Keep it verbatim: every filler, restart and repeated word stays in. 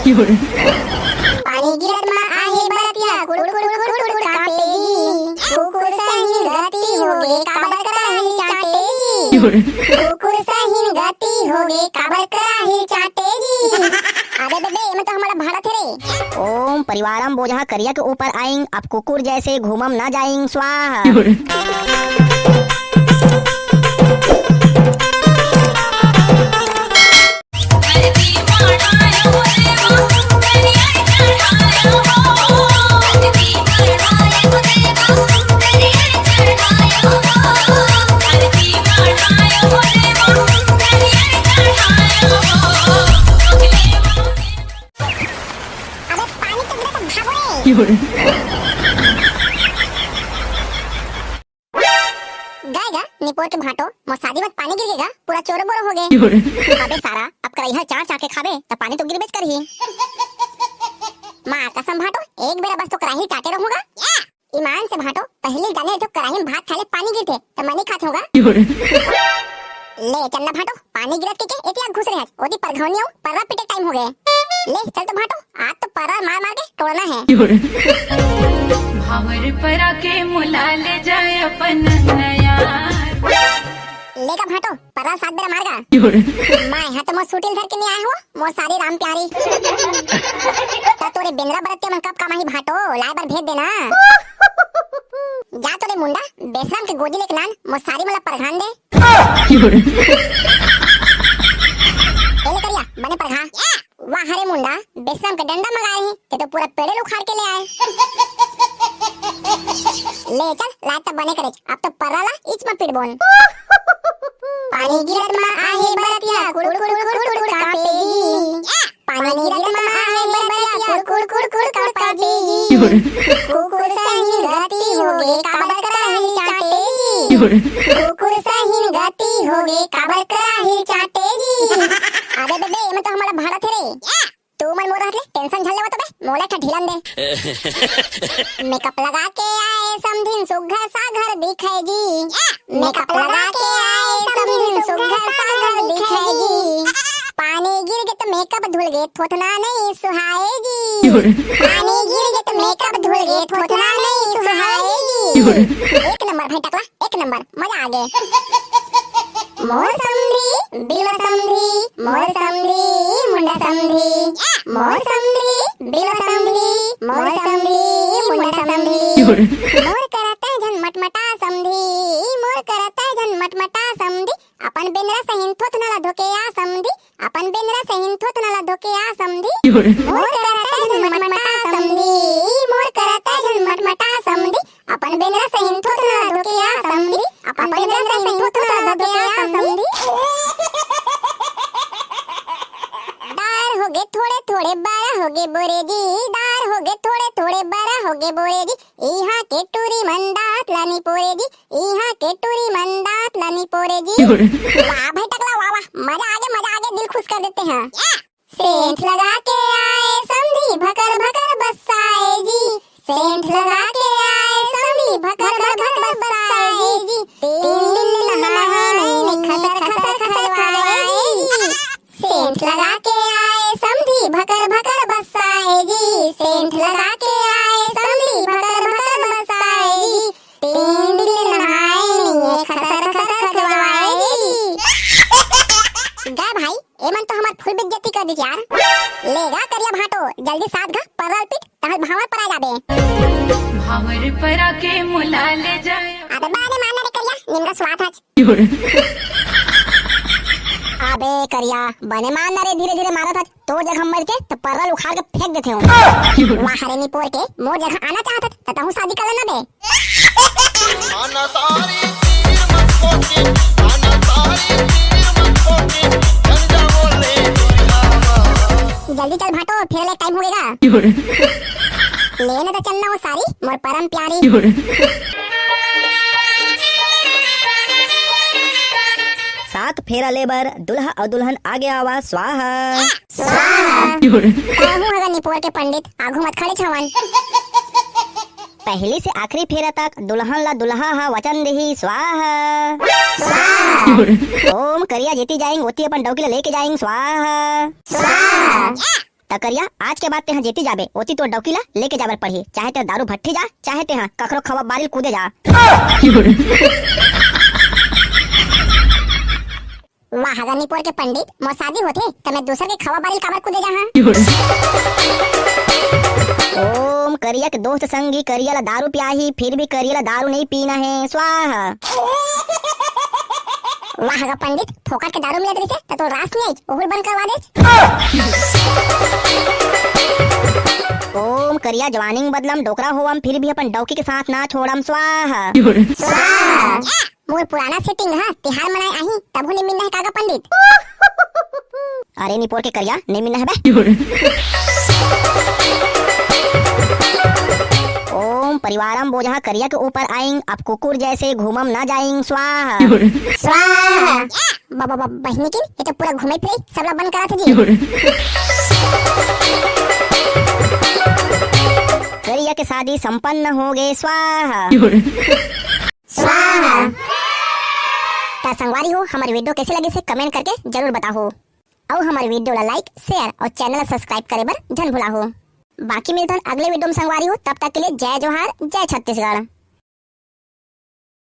पानी गिरत म आही बरतिया, कुड़ कुड़ कुड़ कुड़ कांपे जी। कुकुर सहिन गति होगे, काबर कराही चांटे जी। कुकुर सहिन गति होगे, काबर कराही चांटे जी। अबे बे बे, एमे तो हमला भाड़त हे रे। ओम परिवारम बोझा करिया के ऊपर आइंग, अब कुकुर जैसे घूमम ना जाइंग, स्वाहा। अबे पानी के गिरत भागो रे। गाय गा निपोर के भांटो, मोर शादी मत पानी गिर गे गा, पूरा चोरो बोरो हो गे। अबे सारा, अब करैहा चाट चाट के खाबे त पानी तो गिरबेच करही। माँ कसम भांटो, एक बेरा बस तो कराही चाटे रहूंगा। ईमान से भांटो, पहली जाने तो कराही में भात खाले पानी गिरथे, त मैं नहीं खात होगा। ले चन्ना भांटो, पानी गिरत के, के एतिया घुस रहे हस, ओती परघौनी आऊ, पर्रा पीटे टाइम हो गए। ले चल तो भांटो, आज तो पर्रा मार मार के तोड़ना है। भावर परा के मुला ले जाए अपन नया। लेगा भांटो, पर्रा सात बेरा मारगा। मैं हा तो मोर सूटिल धर के नहीं आए हो, मोर सारी राम प्यारी। त तोरे बेंदरा बरतिया मन कब कमाही भांटो, लाए बर भेज देना। जा तोरे मुंडा, बेसरम के गोदी लेके नान, मोर सारी मला परघान दे। एले करिया, बने परघा। वाह रे मुंडा, बेसरम के डंडा मंगाए ही, ते तो पूरा पेड़े ल उखाड़ के ले आए। ले चल, लाए तब बने करे, अब तो पर्रा ला इच म पीट बोन। पानी गिरत म आही बरतिया, कुड़ कुड़ कुड़ कुड़ कांपे जी। पानी गिरत म आही बरतिया, कुड़ कुड़ कुड़ कुड़ कांपे जी। कुकुर सहिन गति होगे, काबर कराही चांटे जी। कुकुर सहिन गति होगे, काबर कराही चांटे जी। अबे बे बे, एमे तो हमला भाड़त हे रे। तू मन मोर रहत ले टेंशन झन लेवत बे, मोला एक ठा ढीलन दे। मेकअप लगा के आए समधिन सुग्घर साघर दिखे जी। मेकअप लगा के आए समधिन सुग्घर साघर दिखे जी। पानी गिर गे त मेकअप धुल गे, थोथना नहीं सुहाए जी। पानी गिर गे त मेकअप धुल गे, थोथना नहीं सुहाए जी। एक नंबर भाई टकला, एक नंबर, मजा आ गे। मोर समधी, बिलवा समधी, मोर समधी, मुंडा समधी। मोर समधी, बिलवा समधी, मोर समधी, मुंडा समधी। मोर करा तैं झन मटमटा समधी, मोर करा तैं झन मटमटा समधी। अपन बेंदरा सहिन थोथना ला धोके आ समधी, अपन बेंदरा सहिन थोथना ला धोके आ समधी। मोर करा तैं झन मटमटा समधी, मोर करा तैं झन मटमटा समधी। अपन बेंदरा सहिन थोथना ला धोके आ समधी, अपन बेंदरा सहिन थोथना ला धोके आ समधी। दार होगे थोड़े थोड़े बरा होगे बोरे जी, दार होगे थोड़े थोड़े बरा होगे बोरे जी। इहाँ के टूरी मन दांत ला निपोरे जी, इहाँ के टूरी मन दांत ला निपोरे जी। वाह भाई टकला, वाह वाह, मजा आगे, मजा आगे, दिल खुश कर देते हैं। सेंट लगा के आए समधी भकर भकर बस्साए जी, सेंट लगा के आए समधी भकर भकर बस्साए जी। तीन दिन नहाए नहीं खसर खसर खसवाए जी। सेंट लगा के आए समधी भकर भकर बस्साए जी, सेंट लगा के आए समधी भकर भकर बस्साए जी। तीन दिन नहाए नहीं है, खसर खसर खसवाए जी। गा भाई, एमन तो हमार फुल बेइज्जती कर दीस यार। लेगा करिया भांटो, जल्दी सात घा पर्रा ल पीट, तहल भांवर परा जाबे। भांवर परा के मुला ले जाए। अबे बने माना रे करिया, निमरा स्वाद हच। अबे करिया, बने माना रे, धीरे धीरे मारत हच। तोर जगह मर के त पर्रा ल उखाड़ के फेंक देते हूँ। वाह रे निपोर के, मोर जगह आना चाहत हच, त तहूँ शादी कर लेना बे। आना सारी तीर मत खोके, आना सारी तीर मत खोके, चल जाओ ले दुनिया में। जल्दी चल भांटो, फेरा ले टाइम हो गया। ले ना तो चलना वो सारी, मोर परम प्यारी। सात फेरा ले बर दुल्हा अउ दुल्हन आगे आवा, स्वाहा। स्वाहा। कहूँ अगर निपोर के पंडित आघू मत खड़े छवन। पहली से आखिरी फेरा तक दुल्हन ला दुल्हा हा वचन देही, स्वाहा। स्वाहा। ओम करिया जेती जाएंग, ओती अपन डौकी ला लेके जाएंग, स्वाहा। स्वाहा। त करिया, आज के बाद तेहा जेती जाबे, ओती तोर डौकी ला लेके जाबर पड़ही। चाहे तेहा दारू भट्ठी जा, चाहे तेहा कखरो खवा बारी ल कूदे जा। वाह गा निपोर के पंडित, मोर शादी होथे त मैं दूसर के खवा बारी ल काबर कूदे जाहां? ओम करिया के दोस्त संगी करिया ला दारू पियाही, फिर भी करिया ला दारू नहीं पीना है। स्वाहा। वाह गा पंडित, फोकट के दारू मिलत रहिसे त तोर रास नहीं आई, ओहू ल बंद करवा देस। ओम करिया, जवानी म बदलम, डोकरा होवम, फिर भी अपन डौकी के साथ ना छोड़म। स्वाहा। स्वाहा। मोर पुराना सेटिंग ह तिहार मनाए आही, तभो नइ मिलना हे का गा पंडित? अरे निपोर के करिया, नइ मिलना हे बे। ओम परिवारम बोझा करिया के ऊपर आइंग, अब कुकुर जैसे घूमम ना जाइंग। स्वाहा। स्वाहा। ब-, ब-, ब-, बहिनी किन, ये तो पूरा घूमे फिरे, सबला बंद करा थे जी। करिया के शादी संपन्न हो गए। स्वाहा। स्वाहा। त संगवारी हो, हमर वीडियो कैसे लगिस हे, कमेंट करके जरूर बताहो। अउ हमर वीडियो ला लाइक, शेयर अउ चैनल ला सब्सक्राइब करे बर झन भुलाहो। बाकी मिलथन अगले वीडियो में संगवारी हो, तब तक के लिए जय जोहार, जय छत्तीसगढ़।